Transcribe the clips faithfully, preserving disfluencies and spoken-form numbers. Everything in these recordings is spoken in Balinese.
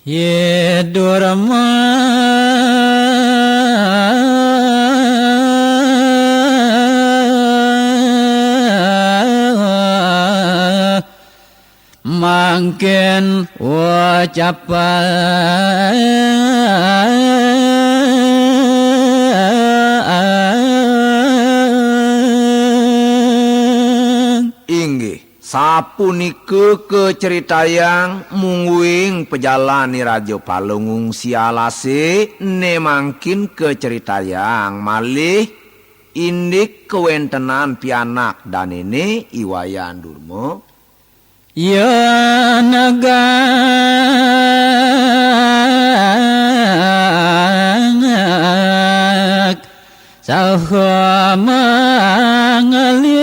Yé Durma mangkin ucapan inggih. Sapunika kacaritayang mungguing pajalan I Raja Pala ngungsi alasé, né mangkin kacaritayang malih indik kawéntenan pianak danéné I Wayan Durma. Yén gagak saha mangalih.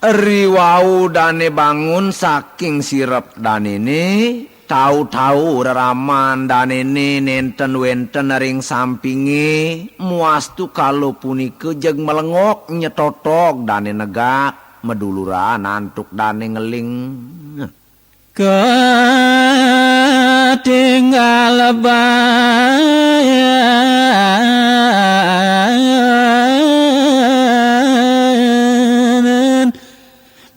Riwau dané bangun saking sirep danéné, tau-tau reraman danéné nénten wénten ring sampingé, muastu kala punika jeg malengok nyetotog dané negak, maduluran antuk dané ngeling. Katinggal bayan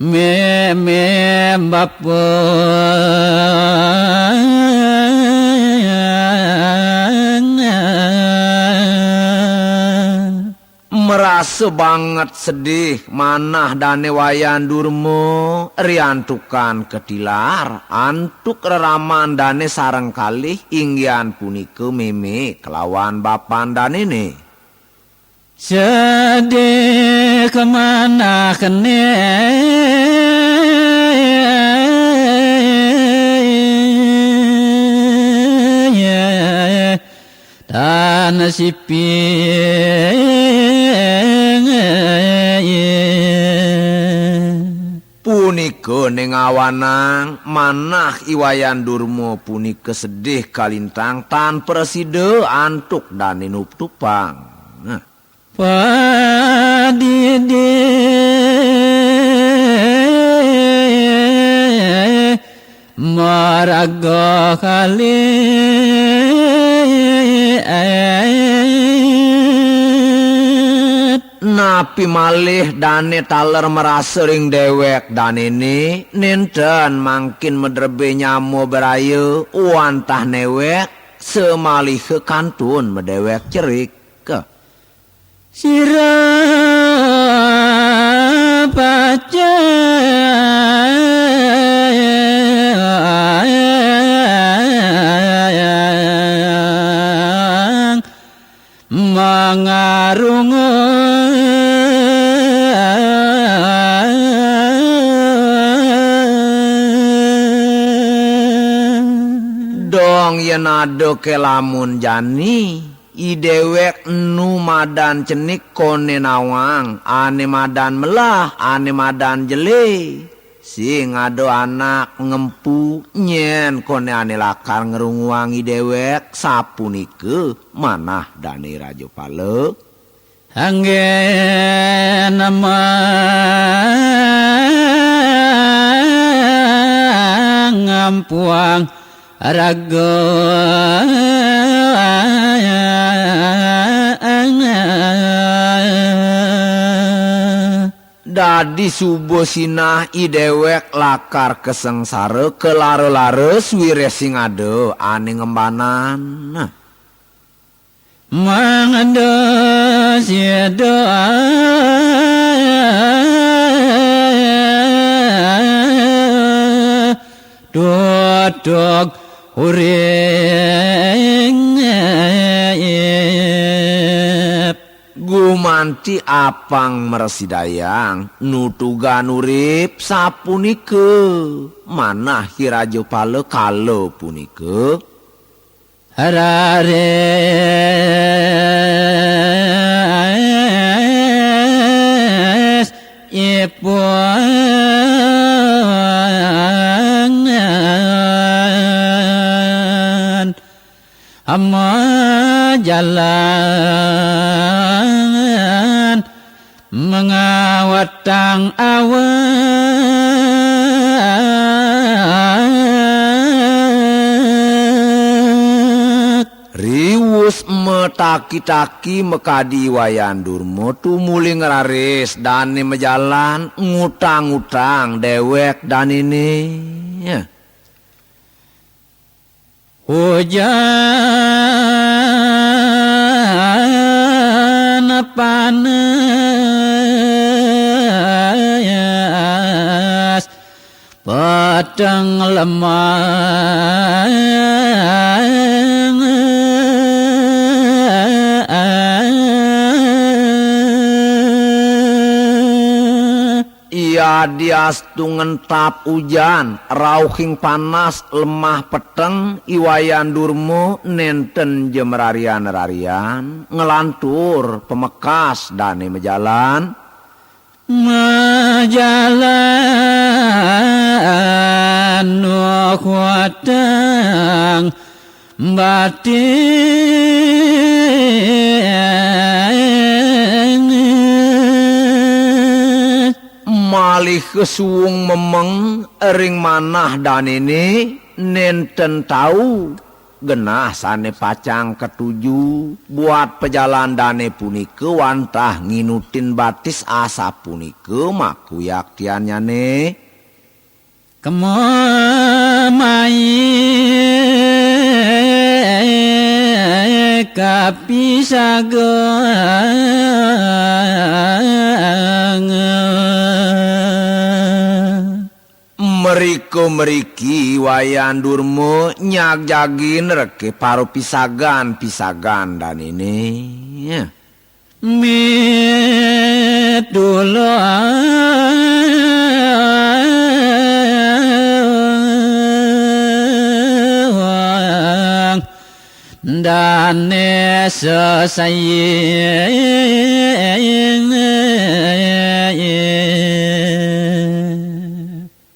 mémé bapa. Marasa banget sedih manah dané Wayan Durma riantukan katilar antuk reraman dané sareng kalih, inggihan punika mémé kalawan bapan danéné. Sedih kamanah kenéh. Tan sipi. Punika ning awanang manah I Wayan Durma punika sedih kalintang tan prasida antuk dané nuptupang. Nah. Padidih maraga kalih. Napi malih dané taler marasa ring déwék danéné, nénten mangkin madrebé nyama braya, wantah néwék, samaliha kantun madéwék cerik. Sira pacang mangarunga. Dong yén ada kalamun jani. I déwék enu madan cenik koné nawang, ané madan melah, ané madan jelé. Sing ada anak ngempu nyén koné ané lakar ngrunguang i déwék, sapunika manah dané Raja Pala. Anggén nama ngampuang raga. Dadi suba sinah i déwék lakar kasengsara kalara-lara sawiréh sing ada ané ngembanan. Mangda sida tutuk urip. Gumanti apang mrasidayang nutugan urip sapunika, manah Ki Raja Pala kala punika. Raris ipun majalan Mengawetang awak. Riwus mataki-taki makadi Wayan Durma tumuli ngraris dané majalan ngutang-utang déwék danéné. Hujan panas, peteng lemah. Yadiastu ngentap ujan, rauhing panas lemah peteng, I Wayan Durma nénten ja mararian-rarian, nglantur pamekas dané majalan. Majalan nuh watang bating. Malih suwung memeng ring manah danéné, nénten tau genah sané pacang katuju buat pajalan dané punika wantah nginutin batis asapunika makuyaktiannyané. Kema mai kapisagang. Mrika mriki Wayan Durma nyagjagin reké para pisagan-pisagan danéné. Mitulung dané sesai.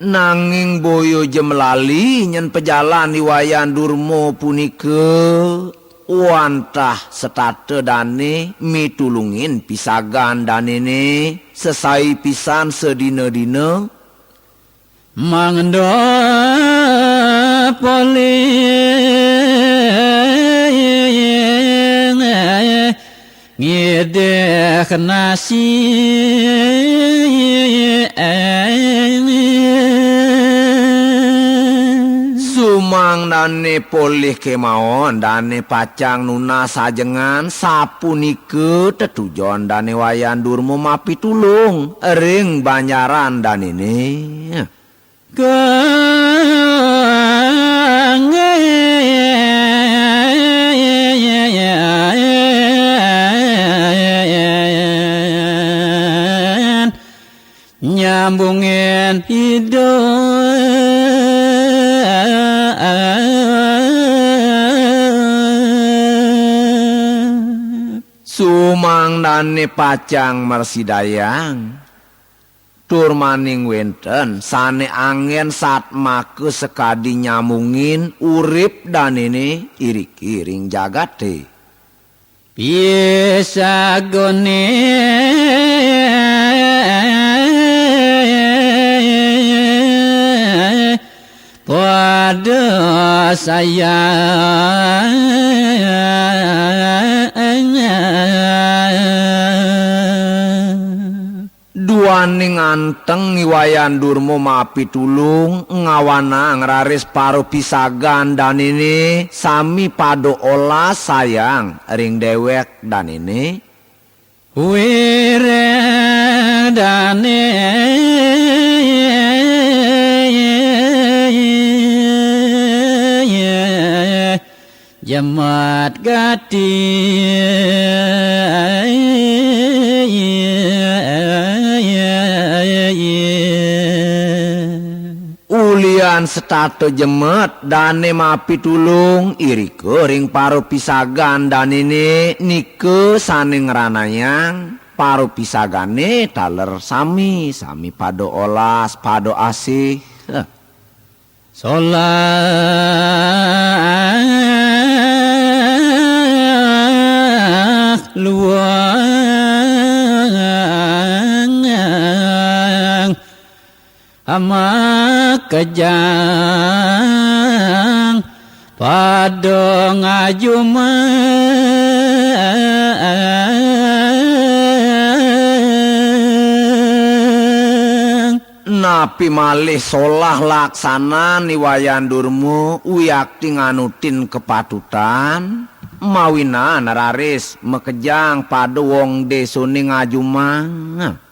Nanging boya ja malali nyén pajalan I Wayan Durma punika wantah setata dané mitulungin pisagan danéné sesai pisan sadina-dina. Mangda polih ngidih nasi. Sumangdané polih kémaon, dané pacang nunas ajengan, sapunika tetujon dané Wayan Durma mapitulung ring banjaran danéné. Kang nyambungin hidup. Sumangdané pacang mrasidayang, tur maning wénten sané anggén satmaka sakadi nyambungin urip danéné iriki ring jagaté. Pisagané pada sayang. Duaning anteng I Wayan Durma mapitulung ngawanang raris para pisagan danéné sami pada olas sayang ring déwék danéné. Wiréh dané jemet gati. Ulian setata jemet dané mapitulung irika ring para pisagan danéné nika sané ngranayang para pisagané taler sami, sami pada olas, pada asih. Solah luar. Makejang pada ngajumang. Napi malih solah laksanan I Wayan Durma wiakti nganutin kapatutan, mawinan raris makejang pada wong désané ngajumang.